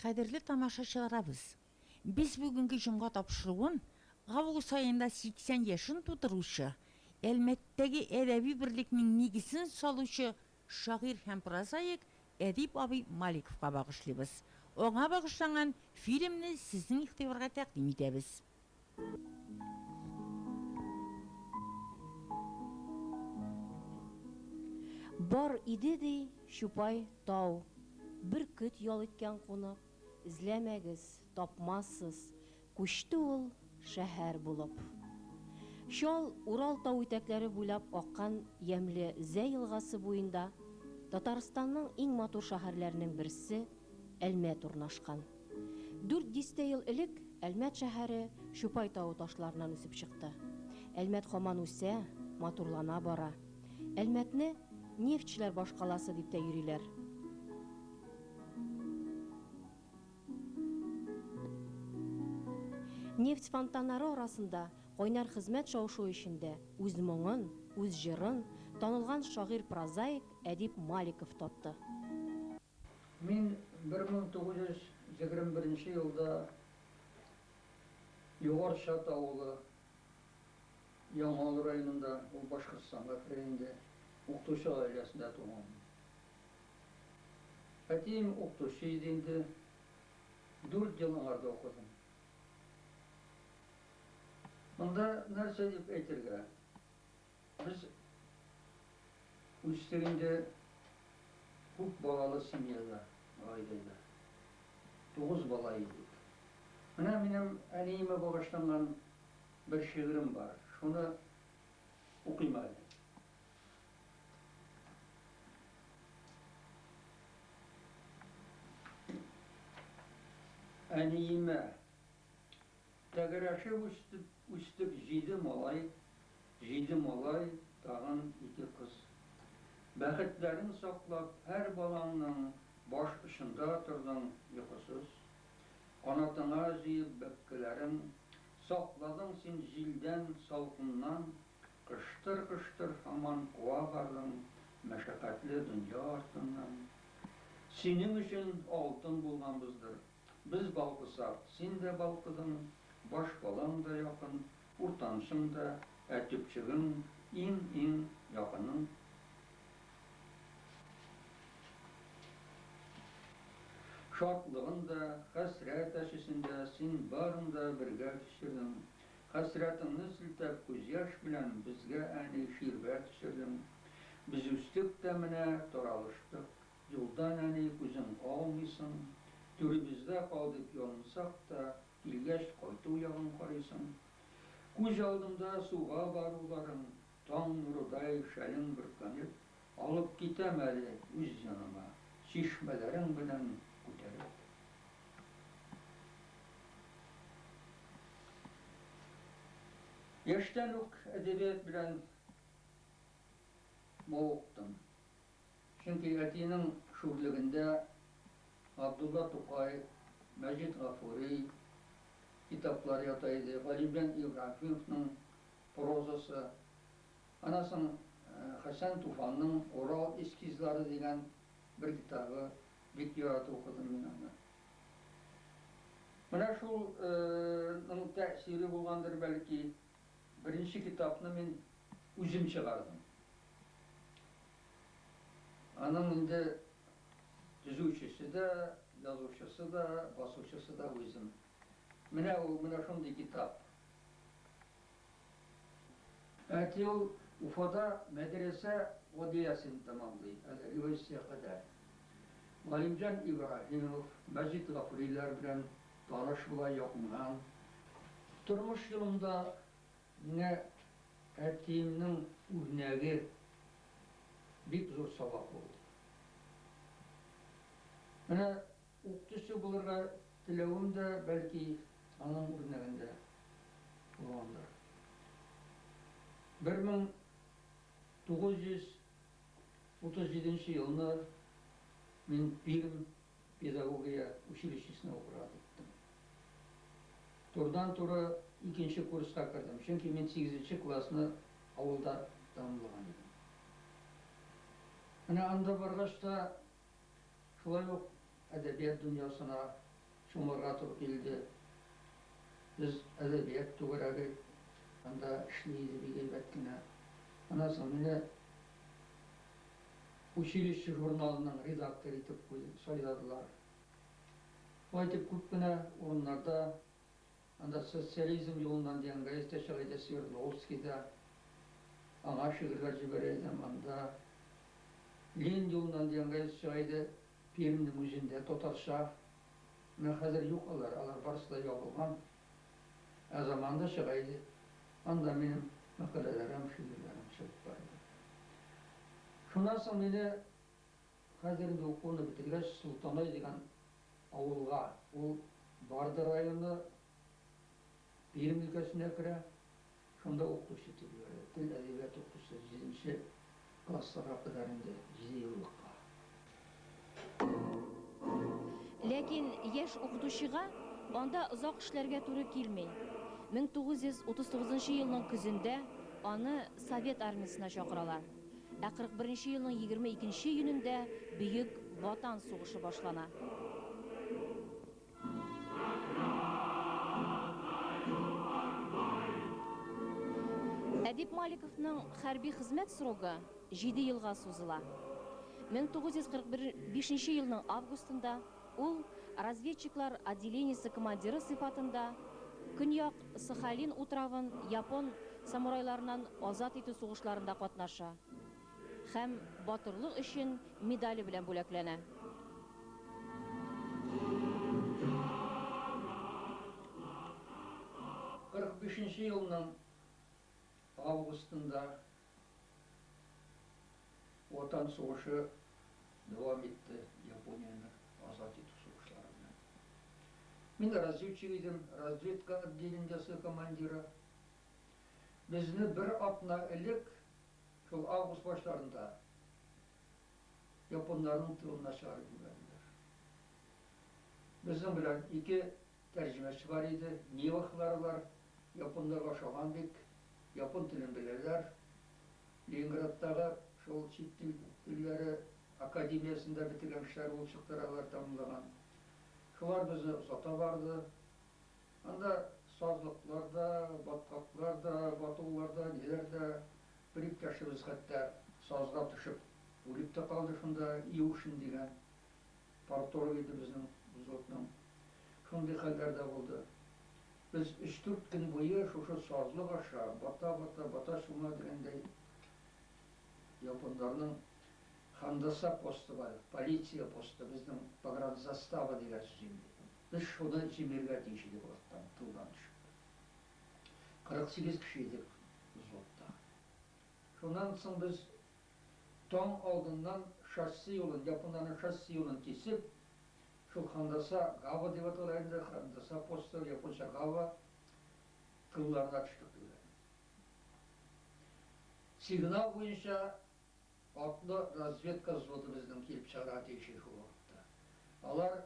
Кадерле тамашачыларабыз! Без бүгенге җомга тапшыруын август аенда 80 яшен тутыручы, Әлмәттәге әдәби берлекнең нигезен салучы шагыйрь һәм прозаик Әдип абый Маликовка багышлыйбыз. Аңа багышланган фильмны сезнең игътибарга тәкъдим итәбез. Бар иде, ди, Чупай тау, Бөркет ял иткән кунып, Эзләмәгез, тапмассыз, Күчте ул шәһәр булып. Чал Урал тау итәкләре буйлап аккан ямьле Зәй елгасы буенда Татарстанның иң матур шәһәрләренең берсе, Әлмәт урнашкан. Дүрт дистә ел элек Әлмәт шәһәре Чупай тавы ташларыннан үсеп чыкты. Әлмәт һаман үсә, матурлана бара. Әлмәтне нефтьчеләр башкаласы дип тә йөриләр. Нефть фонтаннары арасында кайнар хезмәт шау-шуы эчендә үз моңын, үз җырын танылган шагыйрь-прозаик Әдип Маликов тапты. Мин 1921 нче елда Югары Чат авылы, Яңавыл районында, ул Башкортстанга керә инде, укытучы гаиләсендә туганмын. Әтием укытучы иде инде, дүрт ел аңарда укыдым. Монда нәрсә дип әйтергә? Без үстек инде күп балалы семьяда, гаиләдә. Тугыз бала идек. Менә минем әниемә багышланган бер шигырем бар, шуны укыйм әле. Әниемә. Тәгәрәшеп үстек, үстек җиде малай, Җиде малай, тагын ике кыз. Бәхетләрен саклап, һәр балаңның Баш очында тордың йокысыз. Канатыңа җыеп бәбкәләрең, Сакладың син җилдән, салкыннан. Кыштыр-кыштыр һаман куа бардың Мәшәкатьле дөнья артыннан. Синең өчен алтын булганбыздыр. Без балкысак, син дә балкыдың, Баш балаң да якын, уртанчың да, Ә төпчегең, иң-иң якының. Шатлыгын да, хәсрәт әчесен дә Син барын да бергә кичердең. Хәсрәтеңне селтәп күз яшь белән Безгә, әни, ширбәт эчердең. Без үстек тә менә, таралыштык. Юлдан, әни, күзең алмыйсың. Түребездә кал дип ялынсак та, Килгәч, кайту ягын карыйсың. Күз алдымда суга баруларың, Таң нурыдай шәлең бөркәнеп, Алып китәм әле үз яныма, Чишмәләрең белән күтәреп. Яшьтән үк әдәбият белән мавыктым. Чөнки әтинең шүрлегендә Габдулла Тукай, Мәҗит Гафури китаплары ята иде, Галимҗан Ибраһимовның прозасы, аннан соң Хәсән Туфанның Урал эскизлары дигән бер китабы, бик яратып укыдым мин аны. Менә шул ның тәэсире булгандыр бәлки, беренче китапны мин үзем чыгардым. Аның инде төзүчесе дә, язучысы да, басучысы да үзем. Менә ул, менә шундый китап. Әти ул Уфада мәдрәсә гадиясен тәмамлый, әле революциягә кадәр. Галимҗан Ибраһимов, Мәҗит Гафуриләр белән таныш була якыннан. Тормыш юлымда миңа әтиемнең үрнәге бик зур сабак булды. Менә Укытучы булырга теләвем дә, бәлки, аның үрнәгендә булгандыр. 1937 нче елны мин Пермь педагогия училищесына укырга киттем. Турыдан-туры икенче курска кердем, чөнки мин сигезенче классны авылда тәмамлаган идем. Менә анда баргач та, Шулай ук әдәбият дөньясына чумарга туры килде. Без әдәбият түгәрәге анда эшли иде бик әйбәт кенә. Аннан соң мине училище журналының редакторы итеп сайладылар. Шулай итеп күп кенә урыннарда анда «Социализм юлыннан» дигән газета чыга иде Свердловскийда. Аңа шигырьләр җибәрә идем анда. «Ленин юлыннан» дигән газета чыга иде Пермьнең үзендә татарча. Менә хәзер юк алар, алар барысы да ябылган. Ә заманында чыга иде. Анда минем мәкаләләрем, шигырьләрем чыгып барды. Шуннан соң мине хәзер инде укуны бетергәч Солтанай дигән авылга, ул Барда районы, Пермь өлкәсенә керә. Шунда укытучы итеп җибәрде. Тел, әдәбият укытучысы, җиденче классларга кадәр инде, җидееллыкка. Ләкин яшь укытучыга анда озак эшләргә туры килми. 1939 елның көзендә аны Совет Армиясенә чакыралар. Ә 41 елның 22 июнендә Бөек Ватан сугышы башлана. Әдип Маликовның хәрби хезмәт срогы 7 елга сузыла. 1945 елның августында ул разведчиклар отделениесе командиры сыйфатында Көньяк Сахалин утравын япон самурайларыннан азат итү сугышларында катнаша һәм «Батырлык өчен» медале белән бүләкләнә. 45 елның августында Ватан сугышы дәвам итте, Японияне азат итү сугышлары белән. Мин разведчик идем, разведка отделениесе командиры. Безне бер атна элек, шул август башларында, японнарның тылына чыгарып җибәрделәр. Безнең белән ике тәрҗемәче бар иде, нивахлар алар, японнарга ошаган бик, япон телен беләләр. Ленинградтагы шул чит тел телләре академиясендә бетергән кешеләр булып чыктылар алар тәмамлаган. Шулар безне озата барды. Анда сазлыклар да, баткаклар да, батулар да, ниләр дә. Бер иптәшебез хәтта сазга төшеп үлеп тә калды шунда, Иушин дигән парторг иде безнең взводның. Шундый хәлләр дә булды. Без өч-дүрт көн буе шушы сазлык аша бата-бата, бата-чума дигәндәй, японнарның Хандаса посты бар, полиция посты, безнең погранзастава дигән сүз инде. Без шуны җимерергә тиеш идек арттан, тылдан төшеп. 48 кеше идек взводта. Шуннан соң без таң алдыннан шоссе юлын, японнарның шоссе юлын кисеп, шул Хандаса Гава дип атала инде, Хандаса посты, японча Гава, тылларына төштек диләр. Сигнал буенча атлы разведка взводы безнең килеп чыгарга тиеш иде шул вакытта. Алар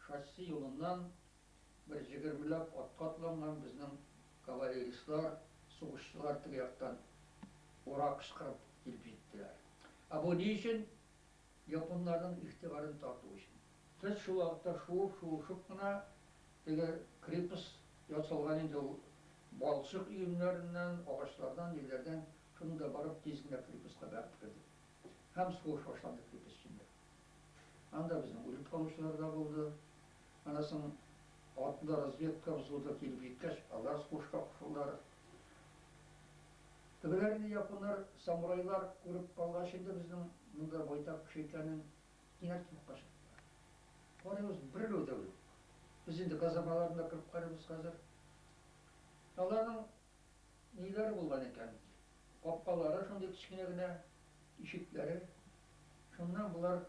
шоссе юлыннан бер җегермеләп атка атланган безнең кавалеристлар, сугышчылар теге яктан ура кычкырып килеп җиттеләр. Ә бу ни өчен? Японнарның игътибарын тарту өчен. Без шул вакытта шуып-шуышып кына теге крепость ясалган инде ул балчык өемнәреннән, агачлардан, ниләрдән, шунда барып тиз генә крепостька бәреп кердек. Һәм сугыш башланды крепость эчендә. Анда безнең үлеп калучылар да булды. Аннан соң атлы разведка взводы килеп җиткәч, алар сугышка кушылдылар. Тегеләр инде японнар, самурайлар күреп калгач инде безнең монда байтак кеше икәнен, кинәт юкка чыктылар. Карыйбыз, берәү дә юк. Без инде казармаларына кереп карыйбыз хәзер. Аларның ниләре булган икән? Капкалары шундый кечкенә генә, ишекләре. Шуннан болар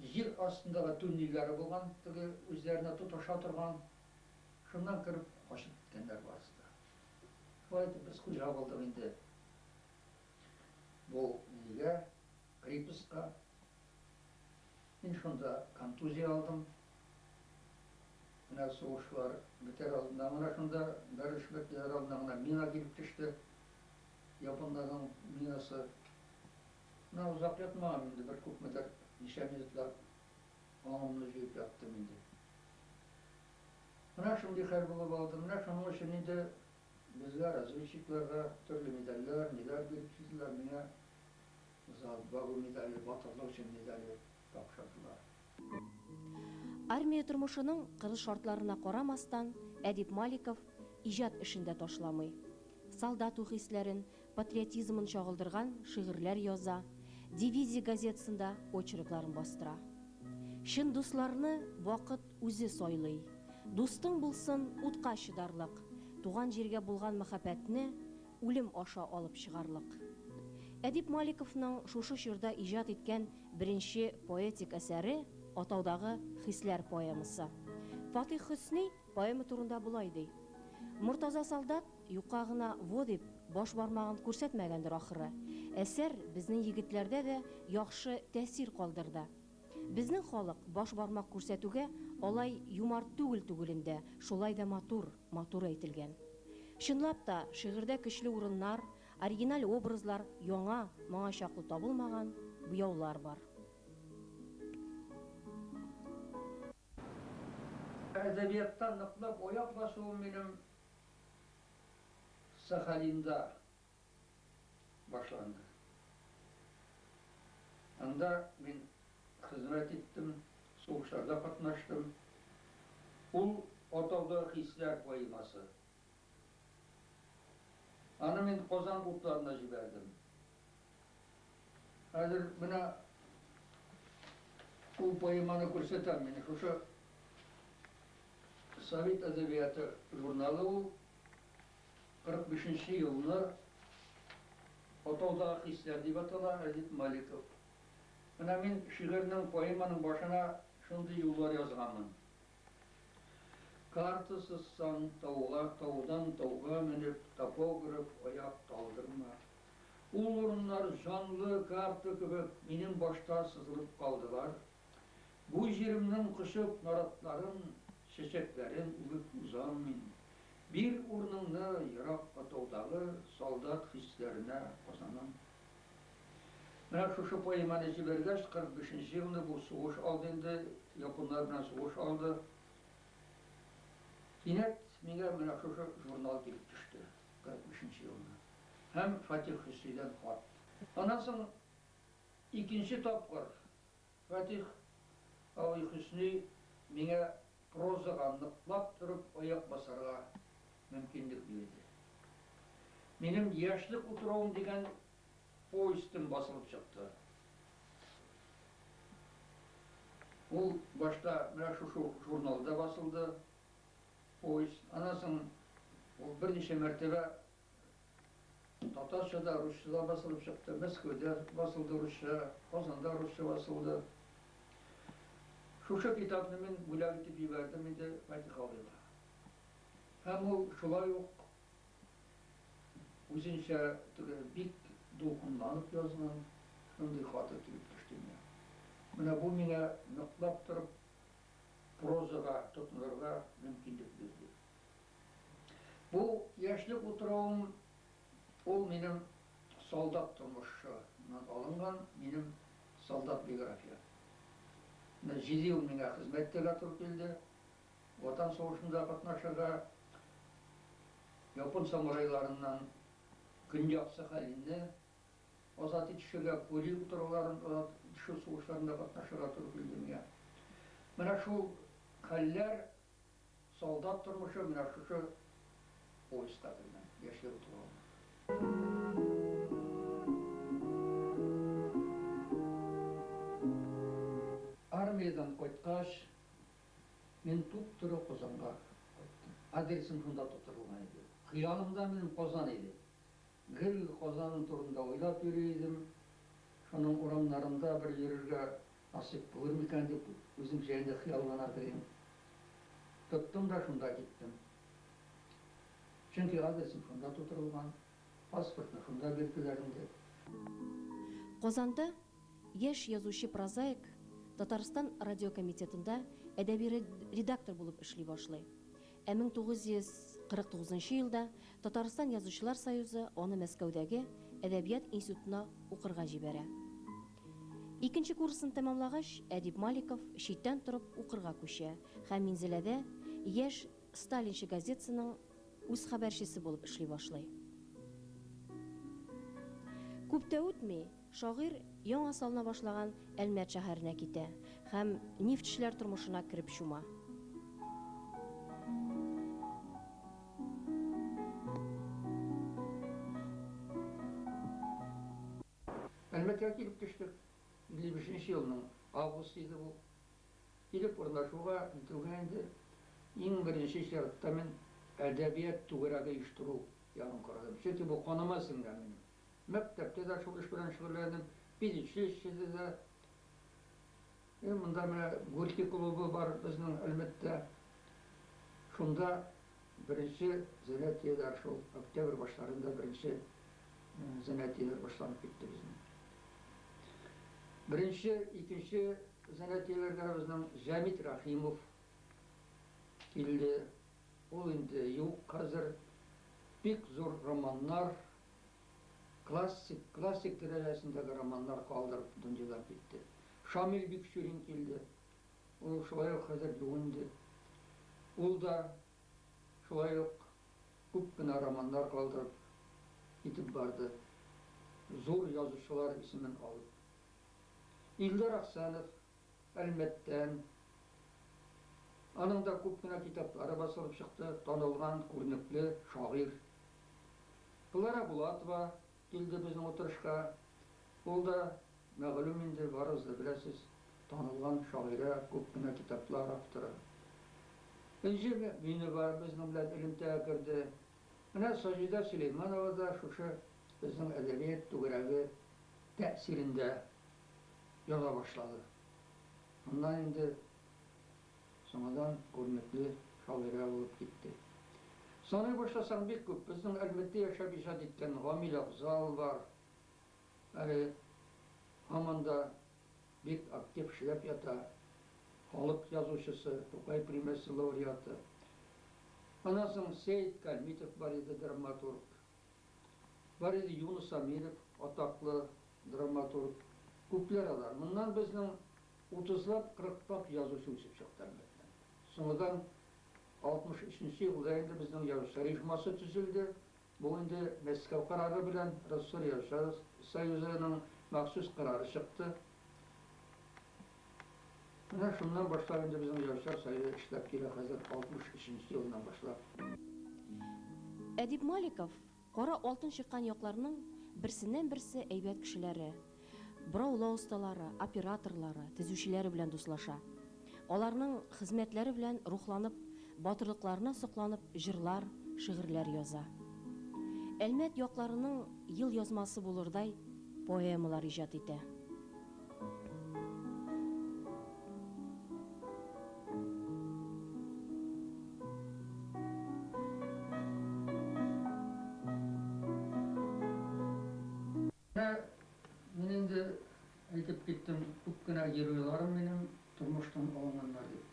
җир астындагы туннельләре булган, теге үзләренә тоташа торган. Шуннан кереп качып киткәннәр барысы да. Шулай итеп без хуҗа булдык инде бу нигә, крепостька. Мин шунда контузия алдым. Менә сугышлар бетәр алдында гына шунда, бәрелеш бетәр алдында гына мина килеп төште. Японнарның минасы. Менә озак ятмаган инде, бер күпмедер, ничә минутлар аңымны җыеп яттым инде. Менә шундый хәл булып алды. Менә шуның өчен инде безгә, разведчикларга, төрле медальләр, ниләр биреп килделәр. Миңа За отвагу медале, батырлык өчен медале тапшырдылар. Армия тормышының кырыс шартларына карамастан, Әдип Маликов иҗат эшен дә ташламый. Солдат хисләрен, патриотизмын чагылдырган шигырьләр яза, дивизия газетасында очеркларын бастыра. Чын дусларны вакыт үзе сайлый. Дустың булсын утка чыдарлык, туган җиргә булган мәхәббәтне үлем аша алып чыгарлык. Әдип Маликовның шушы чорда иҗат иткән беренче поэтик әсәре Атаудагы хисләр поэмасы. Фатих Хөсни поэма турында болай ди: Мортаза солдат юкка гына во дип баш бармагын күрсәтмәгәндер ахыры. Әсәр безнең егетләрдә дә яхшы тәэсир калдырды. Безнең халык баш бармак күрсәтүгә алай юмарт түгел түгелен дә, шулай да матур, матур әйтелгән. Чынлап та, шигырьдә көчле урыннар, оригиналь образлар, яңа, моңа чаклы табылмаган буяулар бар. Әдәбиятта ныклап аяк басуым минем Сахалинда башланды. Анда мин хезмәт иттем, сугышларда катнаштым. Ул Атауда хисләр поэмасы. Аны мин Казан утларына җибәрдем. Хәзер менә ул поэманы күрсәтәм мин. Шушы Совет әдәбияты журналы ул 45 елны Атаудагы хисләр дип атала, Әдип Маликов. Менә мин шигырьнең, поэманың башына шундый юллар язганмын. Карта сызсаң, тауга, таудан тауга менеп, топограф аяк талдырма. Ул урыннар җанлы карта кебек минем башта сызылып калдылар. Бу җиремнең кочып наратларын, чәчәкләрен үбеп узам мин. Бир урыныңны ерак атаудагы солдат хисләренә, Казаным. Менә шушы поэманы җибәргәч, 45 елны бу сугыш алды инде, японнар белән сугыш алды. Кинәт миңа менә шушы журнал килеп төште, 45 елны. Һәм Фатих Хөснидән хат. Аннан соң икенче тапкыр Фатих абый Хөсни миңа прозага ныклап торып аяк басарга мөмкинлек бирде. Минем Яшьлек утравым дигән повестем басылып чыкты. Ул башта менә шушы журналда басылды повесть. Аннан соң ул берничә мәртәбә татарча да, русча да басылып чыкты. Мәскәүдә басылды русча, Казанда русча басылды. Шушы китапны мин бүләк итеп җибәрдем инде Фатих абыйга. Һәм ул шулай ук үзенчә теге бик дулкынланып язган шундый хаты килеп төште миңа. Менә бу миңа ныклап торып прозага тотынырга мөмкинлек бирде. Бу Яшьлек утравым ул минем солдат тормышыннан алынган минем солдат биография. Менә 7 ел миңа хезмәт итәргә туры килде. Ватан сугышында катнашырга, япон самурайларыннан Көньяк Сахалинны азат итешергә, Курил утрауларын азат итешү сугышларында катнашырга туры килде миңа. Менә шул хәлләр, солдат тормышы менә шушы повестька кергән, Яшьлек утравына. Армиядән кайткач, мин туп-туры Казанга кайттым. Адресым шунда тутырылган иде. Хыялымда минем Казан иде. Гел Казан турында уйлап йөри идем. Шуның урамнарында бер йөрергә насыйп булыр микән дип үземчә инде хыяллана идем. Тоттым да шунда киттем. Чөнки адресым шунда тутырылган, паспортны шунда бирделәр инде. Казанда яшь язучы-прозаик Татарстан радиокомитетында әдәби редактор булып эшли башлый. Ә 1949 елда Татарстан Язучылар союзы аны Мәскәүдәге Әдәбият институтына укырга җибәрә. Икенче курсын тәмамлагач, Әдип Маликов читтән торып укырга күчә һәм Минзәләдә яшь Сталинчы газетасының үз хәбәрчесе булып эшли башлый. Күп тә үтми, шагыйрь яңа салына башлаган Әлмәт шәһәренә китә һәм нефтьчеләр тормышына кереп чума. Әлмәткә килеп төштек. 55 нче елның августы иде бу. Килеп урнашуга нитүгә инде иң беренче чиратта мин әдәбият түгәрәге оештыру ягын карадым. Чөнки бу каныма сеңгән минем. Мәктәптә дә шул эш белән шөгыльләндем, педучилищеда да. И монда менә Горький клубы бар безнең Әлмәттә. Шунда беренче занятиеләр шул октябрь башларында беренче занятиеләр башланып китте безнең. Беренче, икенче занятиеләргә безнең Җәмит Рәхимов килде. Ул инде юк хәзер. Бик зур романнар, классик, классик дәрәҗәсендәге романнар калдырып дөньядан китте. Шамил Бикчурин килде. Ул шулай ук хәзер юк инде. Ул да шулай ук күп кенә романнар калдырып китеп барды. Зур язучылар исемен алып. Илдар Әхсәнов, Әлмәттән. Аның да күп кенә китаплары басылып чыкты, танылган, күренекле шагыйрь. Клара Булатова килде безнең утырышка. Ул да, мәгълүм инде, барыгыз да беләсез, танылган шагыйрә, күп кенә китаплар авторы. Энҗе Мөэминова безнең белән элемтәгә керде. Менә Саҗидә Сөләйманова да шушы безнең әдәбият түгәрәге тәэсирендә яза башлады. Аннан инде соңадан күренекле шагыйрә булып китте. Саный башласаң бик күп. Безнең Әлмәттә яшәп иҗат иткән Гамил Афзал бар. Әле һаман да бик актив эшләп ята. Халык язучысы, Тукай премиясе лауреаты. Аннан соң Сәет Кальмитов бар иде, драматург. Бар иде Юныс Әмиров, атаклы драматург. Күпләр алар. Моннан безнең утызлап, кырыклап язучы үсеп чыкты, әлбәттә. Соңыдан 63 нче елда инде безнең Язучылар оешмасы төзелде. Бу инде Мәскәү карары белән РСФСР Язучылар союзының махсус карары чыкты. Менә шуннан башлап инде безнең Язучылар союзы эшләп килә хәзер 63 нче елдан башлап. Әдип Маликов кара алтын чыккан якларның берсеннән-берсе әйбәт кешеләре, бораулау осталары, операторлары, төзүчеләре белән дуслаша. Аларның хезмәтләре белән рухланып, батырлыкларына сокланып җырлар, шигырьләр яза. Әлмәт якларының елъязмасы булырдай поэмалар иҗат итә. Менә мин инде әйтеп киттем, күп кенә геройларым минем тормыштан алынганнар дип.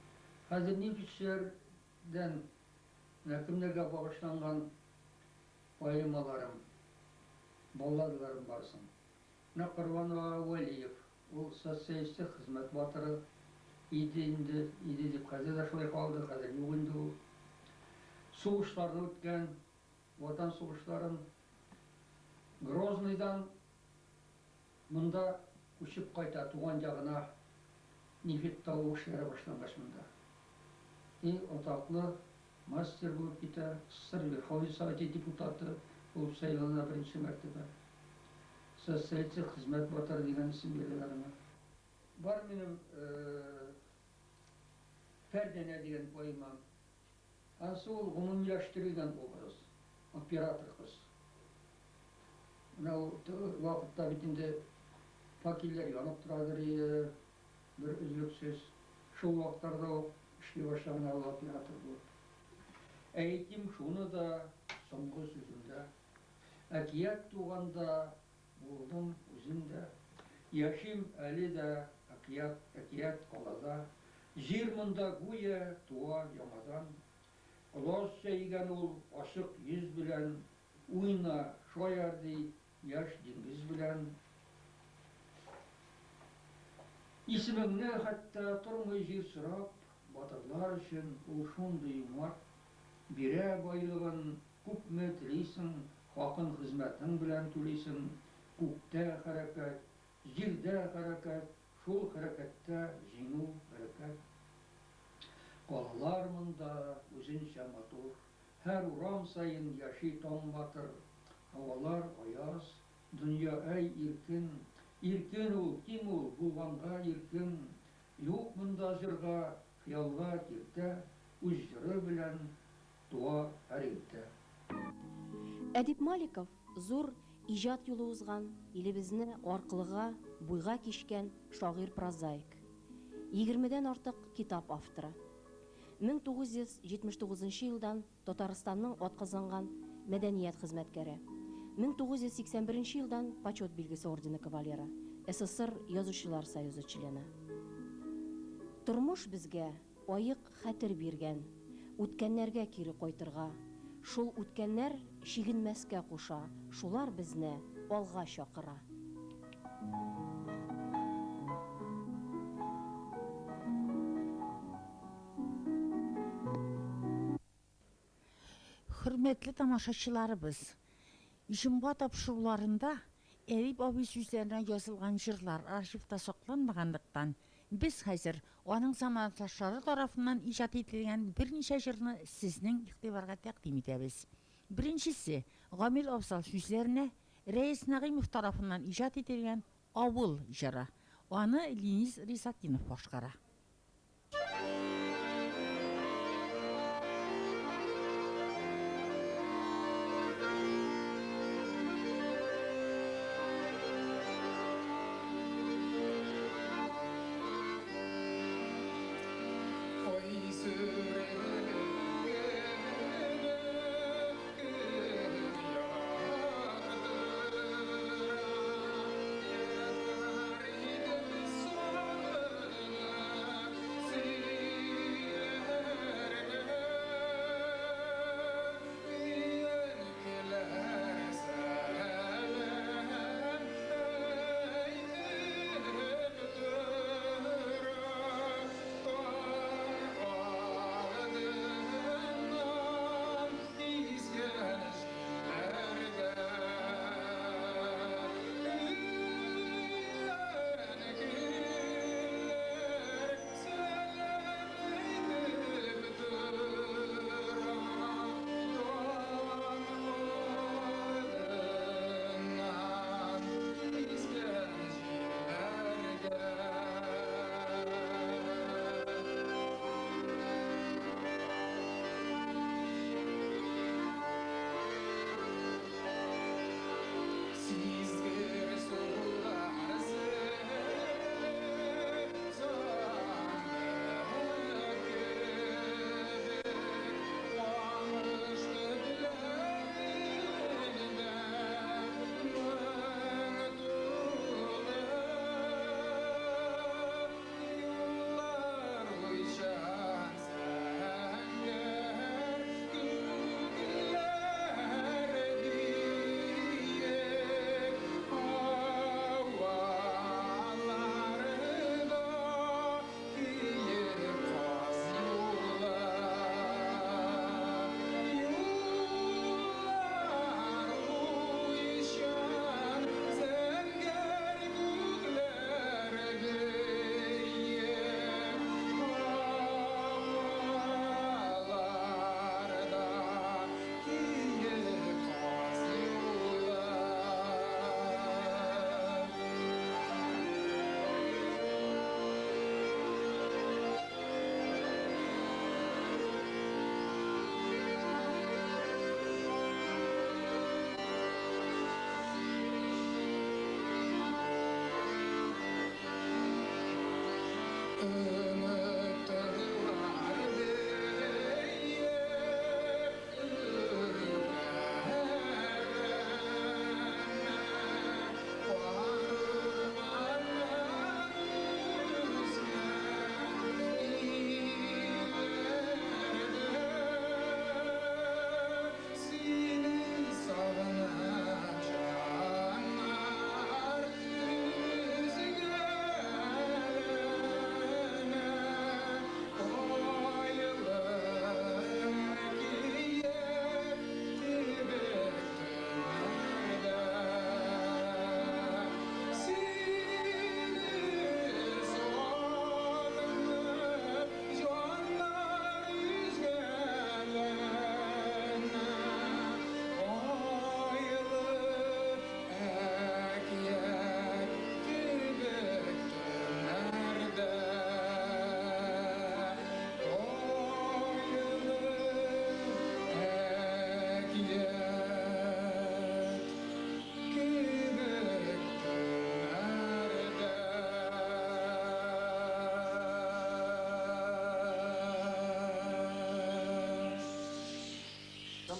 Хәзер нефтьчеләрдән менә кемнәргә багышланган поэмаларым, балладаларым бар соң? Менә Корбан ага Вәлиев, ул Социалистик Хезмәт Батыры иде инде, иде дип хәзер дә шулай калды, хәзер юк инде ул. Сугышларны үткән, Ватан сугышларын. Грозныйдан монда күчеп кайта, туган ягына, нефть табу эшләре башлангач монда. И атаклы Мастер булып китә, СССР Верховный Советы депутаты булып сайлана беренче мәртәбә. Социалистик Хезмәт Батыры дигән исем бирәләр аңа. Бар минем Фәрдәнә дигән поэмам. Ансы ул гомумиләштерелгән образ, оператор кыз. Менә ул теге вакытта бит инде факеллар янып торадыр иде. Бер өзлексез. Шул вакытларда ук эшли башлаган ул оператор булып. Әйтим шуны да соңгы сүземдә. Әкият туганда булдым үзем дә. Яшим әле дә әкият, әкият калада. Җир монда гүя туа яңадан. Колач җәйгән ул ачык йөз белән. Уйна, шаяр, ди, Яшь диңгез белән. Исемеңне хәтта тормый җир сорап, Батырлар өчен ул шундый юмарт. Бирә байлыгын, күпме телисең, хакын хезмәтең белән түлисең. Күктә хәрәкәт, җирдә хәрәкәт, шул хәрәкәттә җиңү, бәрәкәт. Калалар монда үзенчә матур, һәр урам саен яши таң батыр. Һавалар аяз, дөнья әй иркен, иркен ул, киң ул, булганга иркен. Юк монда җырга, хыялга киртә, үз җыры белән туа һәр иртә. Әдип Маликов зур иҗат юлы узган, илебезне аркылыга, буйга кичкән шагыйрь-прозаик. Егермедән артык китап авторы. 1979 елдан Татарстанның атказанган мәдәният хезмәткәре. 1981 елдан Почет билгесе ордены кавалеры, СССР Язучылар союзы члены. Тормыш безгә аек хәтер биргән, үткәннәргә кире кайтырга. Шул үткәннәр чигенмәскә куша, шулар безне алга чакыра. Хөрмәтле тамашачыларыбыз, җомга тапшыруларында Әдип абый сүзләренә язылган җырлар архивта сакланмаганлыктан, без хәзер аның замандашлары тарафыннан иҗат ителгән берничә җырны сезнең игътибарга тәкъдим итәбез. Беренчесе, Гамил Афзал сүзләренә, Рәис Нәгыймов тарафыннан иҗат ителгән Авыл җыры. Аны Лениз Ризатдинов башкара.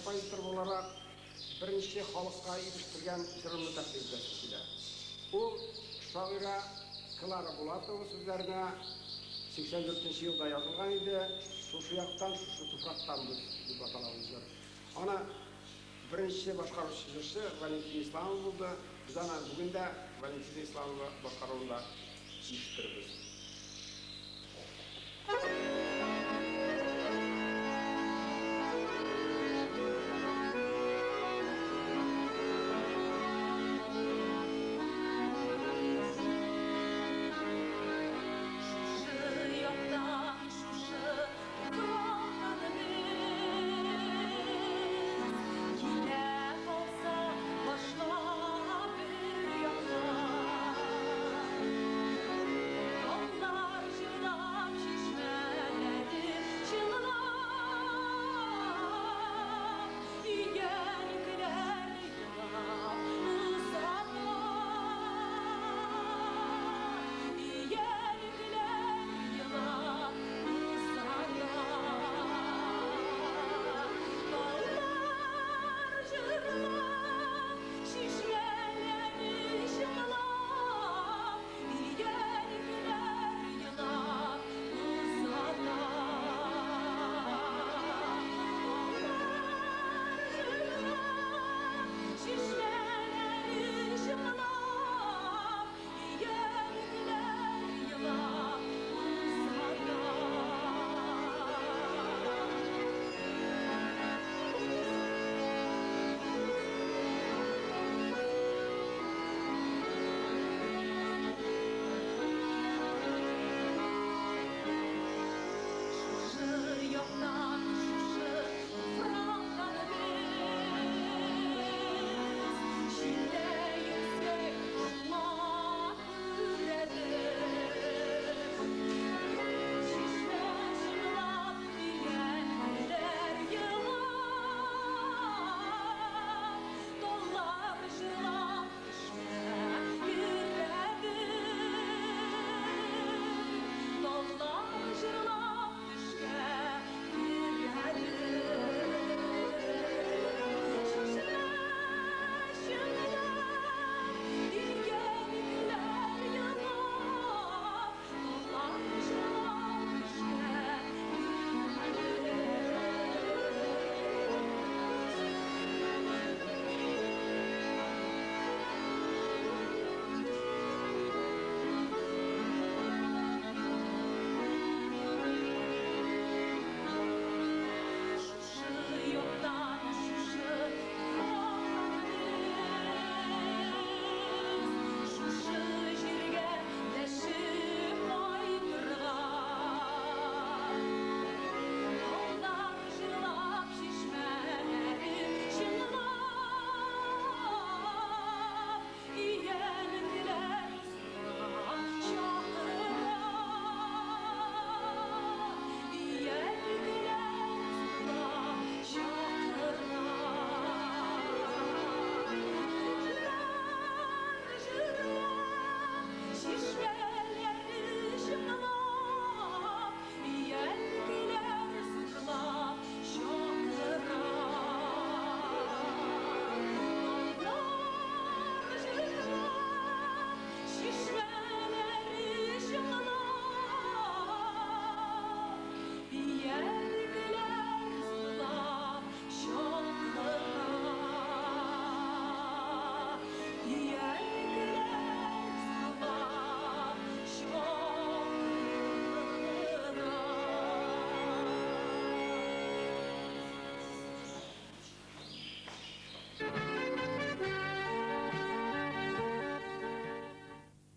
композитор буларак беренче халыкка ирештергән җырымны тәкъдим итәсем килә. Ул шагыйрә Клара Булатова сүзләренә 84 нче елда язылган иде. Шушы яктан, шушы туфрактан без дип атала ул җыр. Аны беренче башкаручы җырчы Валентина Исламова булды. Без аны бүген дә Валентина Исламова башкаруында ишетербез.